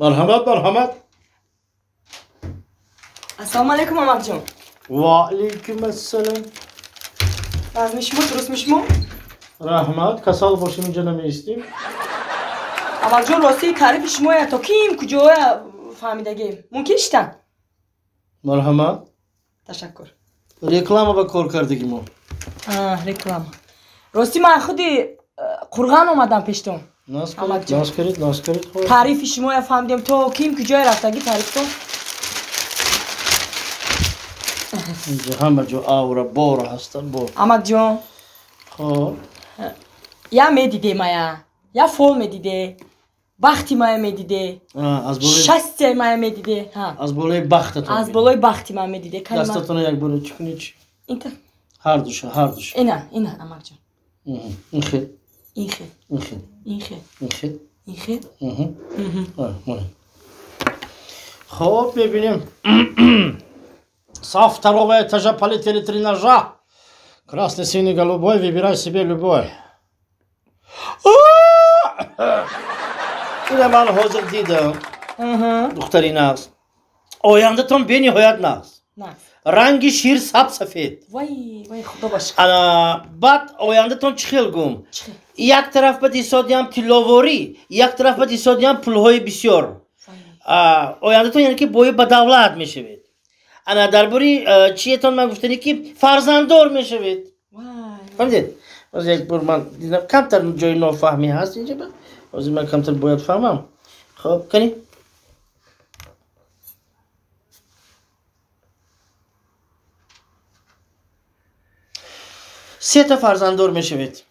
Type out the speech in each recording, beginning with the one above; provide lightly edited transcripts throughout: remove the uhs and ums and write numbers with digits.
Марҳамат, марҳамат. Ассалому алайкум, амакҷон. Ва алайкум ассалом. Вазми шумо, дурустми шумо? Раҳмат, касал бошем инҷа намеистем. Амакҷон, рости таърифи шумоя то ким куҷоя фаҳмидагем. Мумкин шитан? Марҳамат. Ташаккур. Реклама ба кор кардагӣ мо. Реклама. Рости ман худи Қурған омадам пештон. Наз кунед, наз кунед. Таърифи шумоя фаҳмидем то ким куҷоя рафтагӣ таърифтон. Инҷа ҳама ҷо аура бора ҳастанд, бор. Амакҷон. Хоб. Я медиде мая, я фол медиде, бахти мая медиде, шастияи мая медиде. Аз болои бахтатон. Аз болои бахти ман медиде. Дастатонро як бора чӣ кунед? Инта. Ҳардуша, ҳардуша. Ина, ина, амакҷон. Ин хел. Ин хел. Ин хел. Ин хел. Ин хел. Ин хел. Хоб, мебинем. Со второго этажа полетели три ножа. Красный, синий, голубой, выбирай себе любой. Ина ман ҳозир дидам. Духтари нағз. Ояндатон бениҳоят нағз. Ранги шир саб-сафед. Вай, вай, худо ба шукр. Ана баъд ояндатон чӣ хел гум? Як тараф ба дисодиям тилловорӣ, як тараф ба дисодиям пулҳои бисёр. Ояндатон яъне ки бои ба давлат мешавед. Ана дар бори чиетон ман гуфтанӣ ки фарзанддор мешавед. Фаҳмидед? Ҳозир як бор ман дидам камтар ҷои нофаҳмӣ ҳаст инҷа. Ҳозир ман камтар бояд фаҳмам. Хоб, кани? Сета фарзанддор мешавед.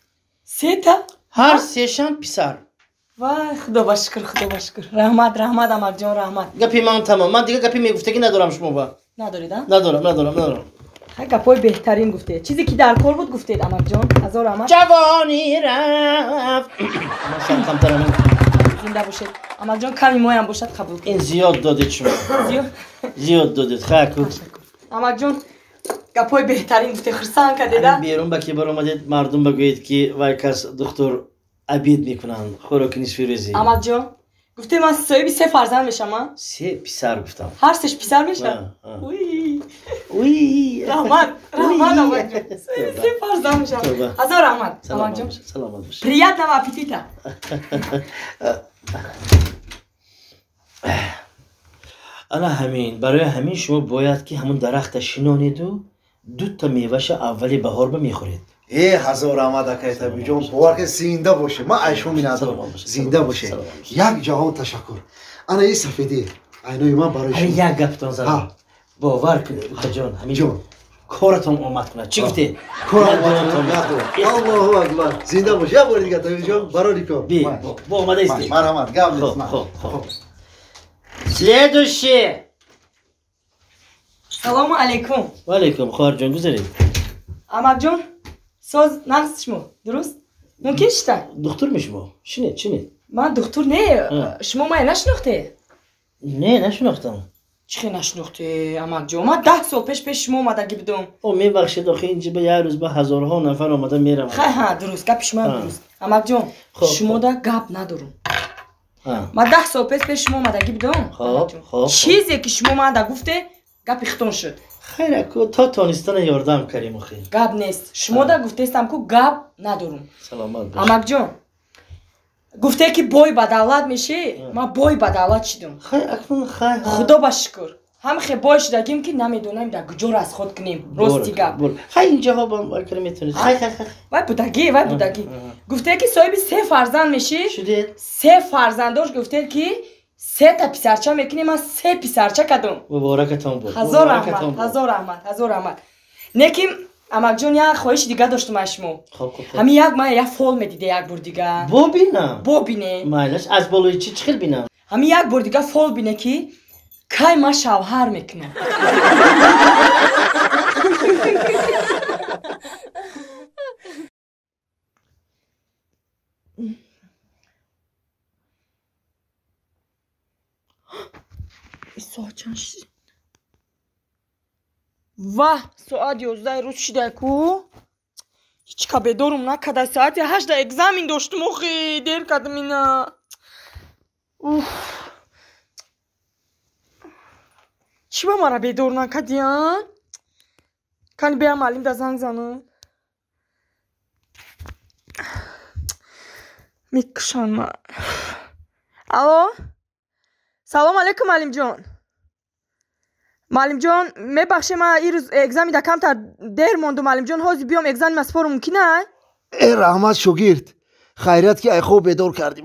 Сета? Ҳар сешам писар. Вай, худо ба шукр, худо ба шукр. Раҳмат, раҳмат, амакҷон, раҳмат. Гапи ман тамом. Ман дига гапи мегуфтагӣ надорам шумо ба. Надоред, а? Надорам, надорам, надорам. Хай, гапҳои беҳтарин гуфтед. Чизе ки дар кор буд гуфтед, амакҷон. Ҳазор раҳмат. Ҷавонӣ рафт. Ман камтар зинда бошед. Амакҷон, ками моям бошад қабул кунед. Ин зиёд додед шумо. Зиёд? Зиёд додед. Хай, ку. Амакҷон, гапҳои беҳтарин гуфтед, хурсанд кардед, а? Берун ба ки баромадед, мардум бигӯед ки вай кас духтур обид мекунанд, хӯроки нисфирӯзӣ. Амакҷон, гуфте ман соҳиби се фарзанд мешам, а? Се писар гуфтам. Ҳар сеш писар мешам? Уй. Уй. Раҳмат, раҳмат, амакҷон. Се фарзанд мешам. Ҳазор раҳмат, амакҷон. Саломат бошед. Приятного аппетита. Ана ҳамин, барои ҳамин шумо бояд ки ҳамун дарахта шинонеду дута меваша аввали баҳор ба мехӯред. Э, ҳазор раҳмат, акай Табиҷон, бовар кунед, зинда бошед. Ман айшо миннатдорам. Зинда бошед. Як ҷаҳон ташаккур. Ана ин сафедӣ айнои ман барои шумо. Як гаптон задам. Бовар кунед, укаҷон, ҳамин коратон омад кунад. Чӣ гуфтед? Корам омад. Аллоҳу акбар. Зинда бош. Як бори дига, Табиҷон, барори кор. Би, бо омада истед. Марҳамат, гап нест. Хоб, хоб. Следующий. Салому алайкум. Ва алайкум, хоҳарҷон, гузаред. Амакҷон, соз нағз шумо, дуруст? Мумкин шита? Духтур мешумо? Шинед, шинед. Ман духтур не, шумо мая нашинохте? Не, нашинохтам. Чӣ хел нашинохте, амакҷон? Ман 10 сол пеш пеш шумо омадагӣ будум. О, мебахшед, охи инҷа ба як рӯз ба ҳазорҳо нафар омада мераванд. Хай, ҳа, дуруст, гапи шумо дуруст. Амакҷон, шумода гап надорум. Ман 10 сол пеш пеш шумо омадагӣ будум. Чизе ки шумо манда гуфте, гапи хитон шуд. Хайр, аку то тонистана ёрдам кардем охи. Гап нест. Шумода гуфтестам ку гап надорум. Саломат бош. Амакҷон, гуфте ки бой ба давлат мешӣ, ман бой ба давлат шидум. Хай, акнун хай. Худо ба шукр. Ҳам хе бой шудагим ки намедонам дар куҷо расход кунем. Рости гап. Хай, инҷаҳо ба кара метавонед. Хай, хай, хай. Вай будагӣ, вай будагӣ. Гуфте ки соҳиби се фарзанд мешӣ. Шудед. Се фарзандош гуфте ки сета писарча мекунем, ман се писарча кардум. Муборакатон буд. Ҳазор раҳмат, ҳазор раҳмат, ҳазор раҳмат. Лекин амакҷон, як хоҳиши дига доштум аз шумо. Ҳамин як ман як фол медиде як бор дига. Бобинам? Бобине. Майлаш, аз болои чӣ чӣ хел бинам? Ҳамин як бор дига фол бине ки кай ман шавҳар мекунам. Соат чанд шид? Ваҳ, соат 11 рӯз шидай ку? Ҳеҷ ка бедорум накарда. Соати 8 экзамен доштум, охи, дер кардам ина. Уф. Чӣ ба мара бедор накардиян? Кани бея маълим да занг занам. Мекушан ма. Алло? Салом алейкум, маълимҷон. Маълимҷон, мебахше, ма ирӯз экзамида камтар дер мондум, маълимҷон, ҳозир биём экзамин спору мумкин ай? Э, раҳмат, шогирд. Хайрият ки ай хоб бедор кардӣ.